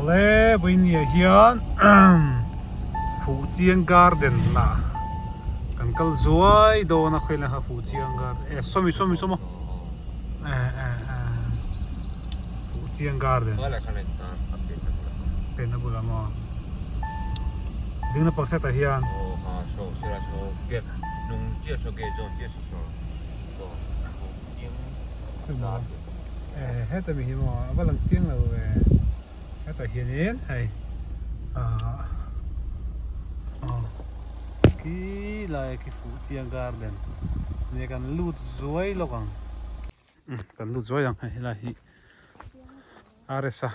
Awle vawinia hian Fuhchiang garden ah kan kal zuai dawn a khawilai kha Fuhchiang garden eh sawmi sawmi sawma eh eh eh Fuhchiang garden pen a bulah maw ding lampang set ah hian Heta mi hi maw a va lang chiang lo ve hetah hianin hei ahh khi lai khi fuh chiang garden nia kan lut zuai lawk ang kan lut zuai ang hei helai hi RS a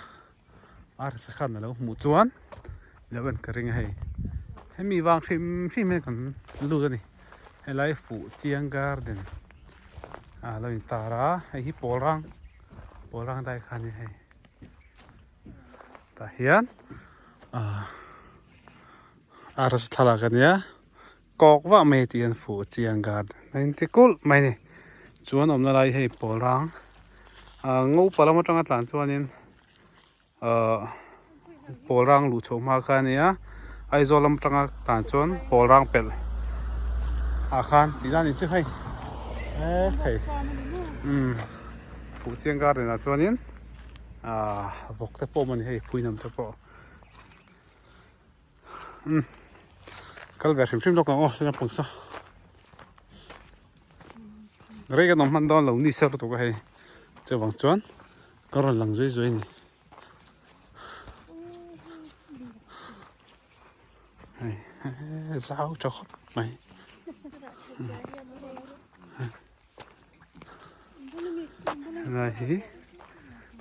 RS a khan a lo hmuh chuan lo en ka ring a hei hemi vang hrim hrim hian kan lut a ni helai fuh chiang garden a lo in tar a hei hi pawl rang pawl rang dai kha a ni hei tah hian ah RS thlalak a nia kawk vah mai tih an fuh chiang garden a inti kulh mai a ni chuan awmna lai hei pawl rang ah ngopa lam atanga tlan chuanin ahh pawl rang luh chhoh hma kha a ni a Aizawl lam atanga tlan chuan pawl rang pelh ah khan tih dan in chu hei eh hei umm fuh chiang garden ah chuanin ah vawk te pawh a awm a ni hei phuihnam te pawh. Umm kal ve hrim hrim lawk ang aw sir naupang saw rei kan awm hman dawn lo ni ser lutuk a hei chuvang chuan ka rawn lang zui zui a ni hei zau tha khawp mai Helai hi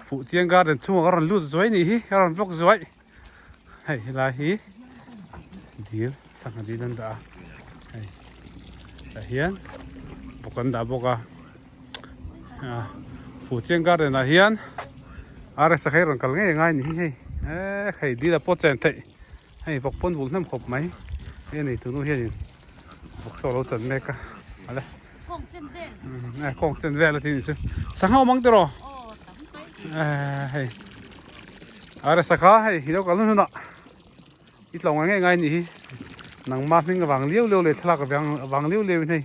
Fuhchiang garden chhungah ka rawn lut zuai nih hi ka rawn vlog zuai hei helai hi dil sangha dil an dah a hei tah hian bawk an dah bawk a ah Fuhchiang garden ah hian RS a kha hi rawn kal ngei angai a ni hi hei eee hei dil ah pawh chen theih hei vawk pawn vul hnem khawp mai hei a neitu nu hianin vawk chaw a lo chan mek a ale. Kawng chen vel. Eh kawng chen vel a ti ni chu. Sangha awm ang tiraw? Aw tam mai. Eh hei. Are sakha hei hi lo kal hun hunah i tlawng ngai ngai ni hi. Nangma hming avang liau liau leh thlalak avang avang liau liau in hei.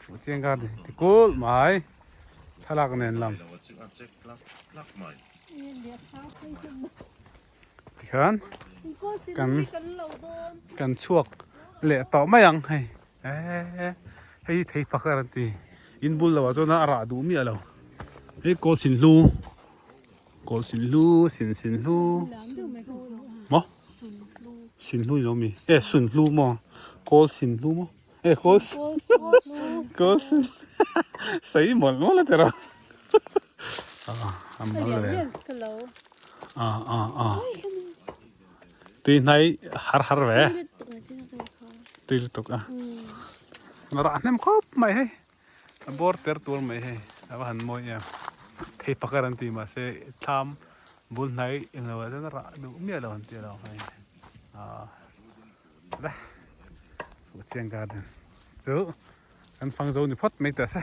Fuh chiang ka ni ti kul mai. Thlalak nen lam. Tikhian kan kan chhuak leh tawh mai ang hei eee hei hi thei pakhat an ti in bul lo ah chuan a rah duh miah lo hei kawl sin hlu kawl sin hlu sin sin hlu maw sin hlu ni lo mi e sun hlu maw kawl sin hlu maw e kawl kawl sin sawi mawlh mawlh a ti rawh a mal ve. Ah ah ah tui hnai har har ve tui lutuk a rah hnem khawp mai hei a bawr ter tur mai hei a va han mawi em thei pakhat an ti mahse thlam bul hnai englo ah chuan rah duh miah lo an ti lo hei ah le Fuhchiang garden chu kan fang zo ni phawt mai teh se.